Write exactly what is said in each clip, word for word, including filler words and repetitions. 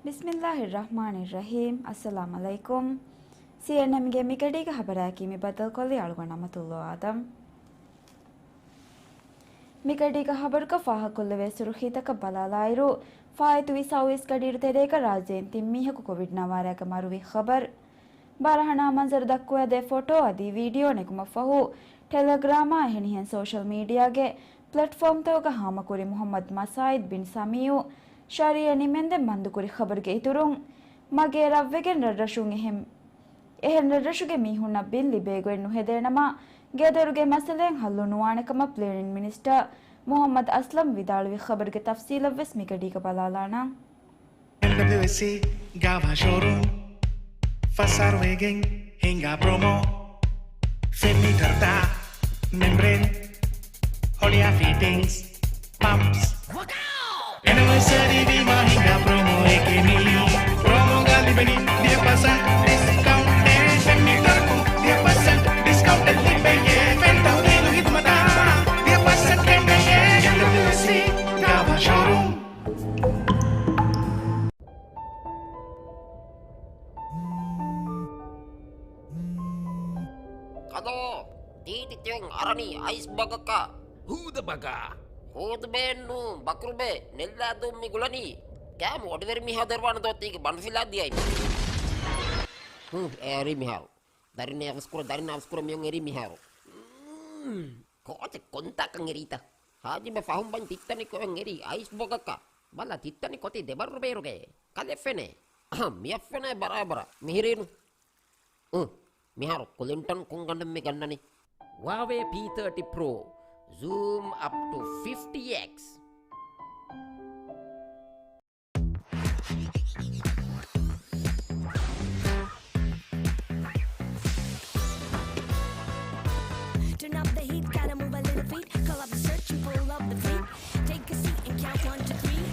ބިސްމިއްލާހިއްރަޙްމާނިއްރަޙީމް. އައްސަލާމް ޢަލައިކުމް. ސީއެންއެމްގެ މިގަޑީގެ ޚަބަރާއެކީ މި ބައްދަލުކޮށްލީ އަޅުގަނޑު އަމަތުﷲ އާދަމް. މިގަޑީގެ ޚަބަރުގަ ފާހަގަކޮށްލެވޭ ސުރުޚީތަކަށް ބަލާލާއިރު، ފާއިތުވި ސައުވީސް ގަޑިއިރު ތެރޭގަ ރާއްޖޭން ތިން މީހަކު ކޮވިޑް ނަވާރައިގެ މަރުވި ޚަބަރު. ބާރަހަނާ މަންޒަރު ދައްކުވައިދޭ ފޮޓޯ އަދި ވީޑިއޯ ނެގުމަށްފަހު، ޓެލެގްރާމާ އެހެނިހެން ސޯޝަލް މީޑިއާގެ ޕްލެޓްފޯމްތަކުގަ ހާމަކުރި މުޙައްމަދު މަސާއިދް ބިން ސަމީއު ޝަރީއަށް ނިމެންދެން ބަންދުކުރި ޚަބަރުގެ އިތުރުން، މަގޭ ރަށްވެގެން ރަށްރަށުން އެހެން، އެހެން ރަށްރަށުގެ މީހުންނަށް ބިން ލިބޭ ގޮތް ނުހެދޭނަމަ، ގޭދޮރުގެ މައްސަލައިން ހައްލު ނުވާނެ ކަމަށް ޕްލޭނިން މިނިސްޓަރ މުޙައްމަދު އަސްލަމް ވިދާޅުވި ޚަބަރުގެ ތަފްސީލަށްވެސް މިގަޑީގަ ބަލާލާނަން. އެމްޑަބްލިއުއެސްސީ ގާވާ ޝޯރޫމް ފަސް އާރު ވެގެން ހިނގާ ޕްރޮމޯ. ފެން މީޓަރުތައް، މެމްބްރޭން، ހޮޅިއާ ފިޓިންގްސް، ޕަމްޕްސް. އެނިވަރސަރީ ވީމާ ހިނގާ ޕްރޮމޯއެކޭ މީ. ޕްރޮމޯގަ ލިބެނީ ދިހަ ޕަސެންޓް ޑިސްކައުންޓެއް. ފެން މީޓަރަކުން ދިހަ ޕަސެންޓް ޑިސްކައުންޓެއް ލިބެޔޭ. ފެން ތައުދީލު ޚިދުމަތަށް ދިހަ ޕަސެންޓް ކެނޑެޔޭ. އެމްޑަބްލިއުއެސްސީ ގާވާ ޝޯރޫމް. ކަލޯ، ތީޓި ތިޔަން އަރަނީ އައިސް ބަގަކަށް. ހޫދަ ބަގާ. ހޫދުބޭއެއްނޫ، ބަކުރުބޭ، ނެއްލާދޫން މި ގުޅަނީ. ކާމު އޮޑިވެރި މީހާ ދޮރުވާން ދޯ ތީގެ ބަނޑުފިލާ ދިޔައި. ހު، އެ އެރީ މިހާރު. ދަރިން އަވަސްކުރ، ދަރިން އަވަސްކުރ މިޔުން އެރީ މިހާރު. ކޯޗެއް ކޮންތާކަން އެރީތަ؟ ހާޖިބެ ފަހުން ބަން ތިއްތަނި ކޮއެން އެރީ އައިސް ބޮގަކަށް. ބަލަ ތިއްތަނި ކޮތީ ދެބައްރު ބޭރުގައޭ. ކަލެ ފެނޭ. އަހަ، މިއަށް ފެނޭ ބަރާބަރަށް. މިހިރީނު. އު، މިހާރު ކުލިންޓަން ކުންގަނޑެއް މި ގަންނަނީ. ހުވާވޭ ޕީ ތާޓީ ޕްރޯ. ޒޫމް އަޕް ޓު ފިފްޓީ އެކްސް. Turn up the heat, gotta move a little feet. Call up the search and pull up the fleet. Take a seat and count one, two, three.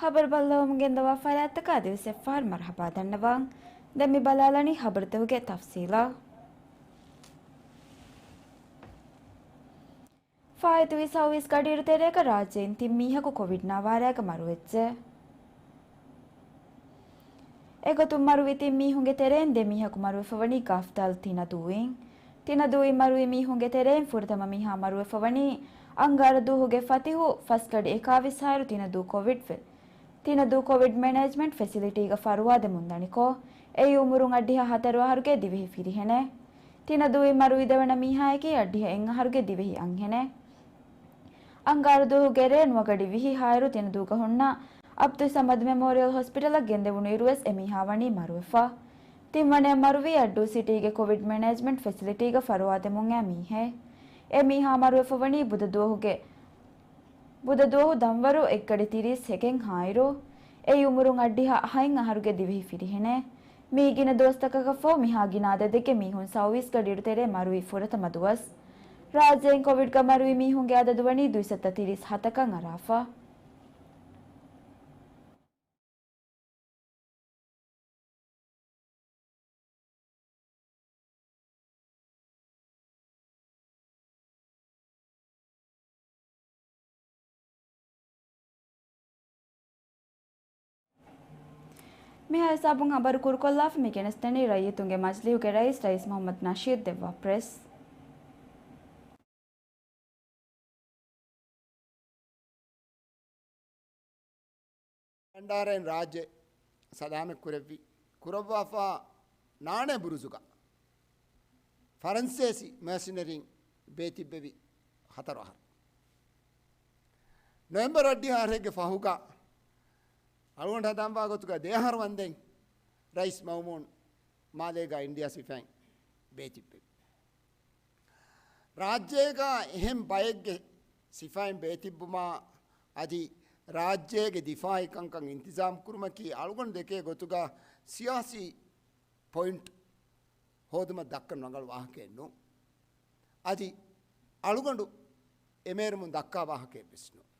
ޚަބަރު ބައްލަވަމުން ގެންދަވާ ފަރާތްތަކަށް އަދިވެސް އެއްފަހަރު މަރުޙަބާ ދަންނަވަން. ދެން މި ބަލާލަނީ ޚަބަރުތަކުގެ ތަފްސީލަށް. ފާއިތުވި ސައުވީސް ގަޑިއިރު ތެރޭގަ ރާއްޖެއިން ތިން މީހަކު ކޮވިޑް ނަވާރައިގަ މަރުވެއްޖެ. އެގޮތުން މަރުވި ތިން މީހުންގެ ތެރެއިން ދެ މީހަކު މަރުވެފަވަނީ ގަފްދާލު ތިނަދޫއިން. ތިނަދޫއިން މަރުވި މީހުންގެ ތެރެއިން ފުރަތަމަ މީހާ މަރުވެފަވަނީ އަންގާރަދޫހުގެ ފަތިހު ފަސްގަޑި އެކާވީސް އަހަރު ތިނަދޫ ކޮވިޑް ފެ-، ތިނަދޫ ކޮވިޑް މެނޭޖްމަންޓް ފެސިލިޓީގަ ފަރުވާދެމުން ދަނިކޮށް، އެއީ އުމުރުން އަށްޑިހަ ހަތަރު އަހަރުގެ ދިވެހި ފިރިހެނެއް. ތިނަދޫއިން މަރުވި ދެވަނަ މީހާއަކީ އަށްޑިހަ އެއް އަހަރުގެ ދިވެހި އަންހެނެއް. އަންގާރަދޫހުގެ ރޭ ނުވަ ގަޑި ވިހި ހާއިރު ތިނަދޫގަ ހުންނަ އަބްދުއްސަމަދު މެމޯރިއަލް ހޮސްޕިޓަލަށް ގެންދެވުނު އިރުވެސް އެ މީހާ ވަނީ މަރުވެފަ. ތިންވަނައަށް މަރުވީ އައްޑޫ ސިޓީގެ ކޮވިޑް މެނޭޖްމަންޓް ފެސިލިޓީގަ ފަރުވާދެމުން އައި މީހެއް. އެ މީހާ މަރުވެފަ ވަނީ ބުދަ ދުވަހުގެ ބުދަ ދުވަހު ދަންވަރު އެއްގަޑި ތިރީސް އެކެއް ހާއިރު، އެއީ އުމުރުން އަށްޑިހަ ހަތް އަހަރުގެ ދިވެހި ފިރިހެނެއް. މީ ގިނަ ދުވަސްތަކަކަށްފަހު މިހާ ގިނަ އަދަދެއްގެ މީހުން ސައުވީސް ގަޑިއިރު ތެރޭ މަރުވި ފުރަތަމަ ދުވަސް. ރާއްޖޭން ކޮވިޑްގަ މަރުވި މީހުންގެ އަދަދު ވަނީ ދުއިސައްތަ ތިރީސް ހަތަކަށް އަރާފަ. މިހާ ހިސާބުން ހަބަރު ކުރުކޮށްލާފަ މި ގެނެސްދެނީ ރައްޔިތުންގެ މަޖިލީހުގެ ރައީސް، ރައީސް މުޙައްމަދު ނަޝީދު ދެއްވާ ޕްރެސް. ބަންޑާރައިން ރާއްޖެ ސަލާމަތް ކުރެއްވި، ކުރައްވާފާ ނާނޭ ބުރުޒުގަ ފަރަންސޭސި މަސިނަރީން ބޭތިއްބެވި ހަތަރު އަހަރު. ނޮވެމްބަރު އައްޑިހަ އަހަރެއްގެ ފަހުގަ އަޅުގަނޑު ހަނދާންވާ ގޮތުގަ ދެ އަހަރު ވަންދެން ރައީސް މައުމޫން މާލޭގަ އިންޑިއާ ސިފައިން ބޭތިއްބެވި. ރާއްޖޭގަ އެހެން ބައެއްގެ ސިފައިން ބޭތިއްބުމާ އަދި ރާއްޖޭގެ ދިފާއީ ކަންކަން އިންތިޒާމް ކުރުމަކީ އަޅުގަނޑު ދެކޭ ގޮތުގަ ސިޔާސީ ޕޮއިންޓް ހޯދުމަށް ދައްކަން ރަނގަޅު ވާހަކައެއް ނޫން. އަދި އަޅުގަނޑު އެމޭރުމުން ދައްކާ ވާހަކައެއް ވެސް ނޫން.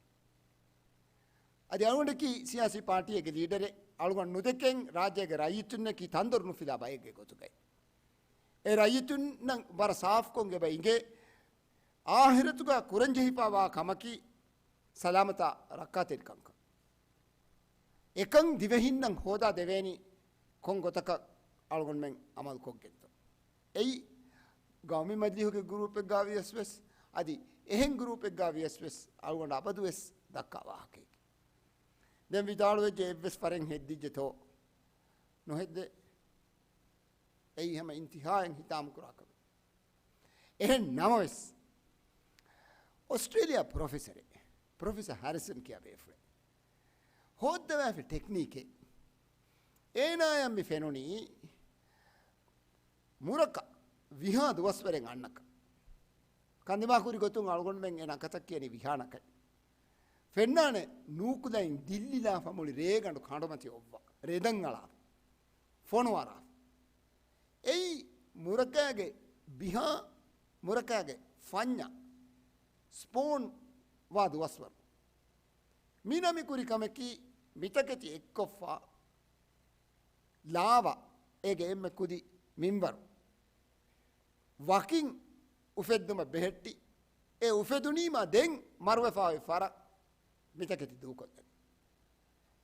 އަދި އަޅުގަނޑަކީ ސިޔާސީ ޕާޓީއެއްގެ ލީޑަރެއް، އަޅުގަނޑު ނުދެކެން ރާއްޖޭގެ ރައްޔިތުންނަކީ ތަންދޮރު ނުފިލާ ބައެއްގެ ގޮތުގައި. އެ ރައްޔިތުންނަށް ވަރަށް ސާފުކޮށް އެބަ އިނގޭ، އާހިރަތުގަ ކުރަންޖެހިފާވާ ކަމަކީ ސަލާމަތާ ރައްކާތެރިކަންކަން. އެކަން ދިވެހިންނަށް ހޯދާ ދެވޭނީ ކޮން ގޮތަކަށް އަޅުގަނޑުމެން އަމަލު ކޮށްގެންތޯ؟ އެއީ ގައުމީ މަޖިލީހުގެ ގްރޫޕެއްގާ ވިޔަސް ވެސް، އަދި އެހެން ގްރޫޕެއްގާ ވިޔަސް ވެސް އަޅުގަނޑު އަބަދު ވެސް ދައްކާ ވާހަކައެކޭ. ދެން ވިދާޅުވެއްޖެ އެއްވެސް ފަރެއް ހެއްދިއްޖެތޯ؟ ނުހެއްދޭ. އެއީ ހަމަ އިންތިހާއިން ހިތާމަ ކުރާ ކަމެއް. އެހެން ނަމަވެސް، އޮސްޓްރޭލިޔާ ޕްރޮފެސަރެއް، ޕްރޮފެސަރ ހެރިސަން ކިޔާ ބޭފުޅެއް ހޯއްދަވާފަ ޓެކްނީކެއް. އޭނާޔަށް މި ފެނުނީ މުރަކަ ވިހާ ދުވަސްވަރެއް އަންނަކަން. ކަންދިމާކުރި ގޮތުން އަޅުގަނޑުމެން އެ ނަކަތަށް ކިޔަނީ ވިހާ ނަކަތް. ފެންނާނެ ނޫކުލައިން ދިއްލިލާފަ މުޅި ރޭގަނޑު ކަނޑުމަތި އޮއްވާ، ރެދަން އަޅާފަ، ފޮނުވާރާފަ. އެއީ މުރަކާގެ ބިހާ، މުރަކާގެ ފަންޏާ ސްޕޯން ވާ ދުވަސްވަރު. މި ނަމި ކުރި ކަމަކީ މިތަކެތި އެއްކޮށްފަ ލާވާ އޭގެ އެންމެ ކުދި މިންވަރު ވަކިން އުފެއްދުމަށް ބެހެއްޓި، އެ އުފެދުނީމާ ދެން މަރުވެފަ އޮތް ފަރަށް މިތަކެތި ދޫކޮށްލަނީ.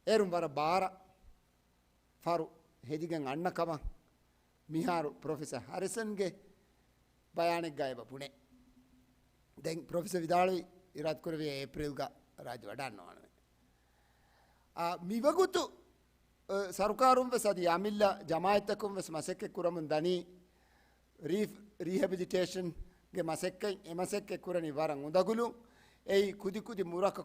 އޭރުން ވަރަށް ބާރަށް ފަރު ހެދިގެން އަންނަ ކަމަށް މިހާރު ޕްރޮފެސަރ ހެރިސަންގެ ބަޔާނެއްގަ އެބަ ބުނޭ. ދެން ޕްރޮފެސަރ ވިދާޅުވި، އިރާދަކުރެއްވިޔާ އޭޕްރީލްގަ ރާއްޖެ ވަޑައަންނަވާނެ. އާ، މިވަގުތު، އަ، ސަރުކާރުން ވެސް އަދި އަމިއްލަ ޖަމާއަތްތަކުން ވެސް މަސައްކަތް ކުރަމުން ދަނީ ރީ-، ރީހެބިލިޓޭޝަންގެ މަސައްކަތް، އެ މަސައްކަތް ކުރަނީ ވަރަށް އުނދަގުލުން. އެއީ ކުދިކުދި މުރަކަ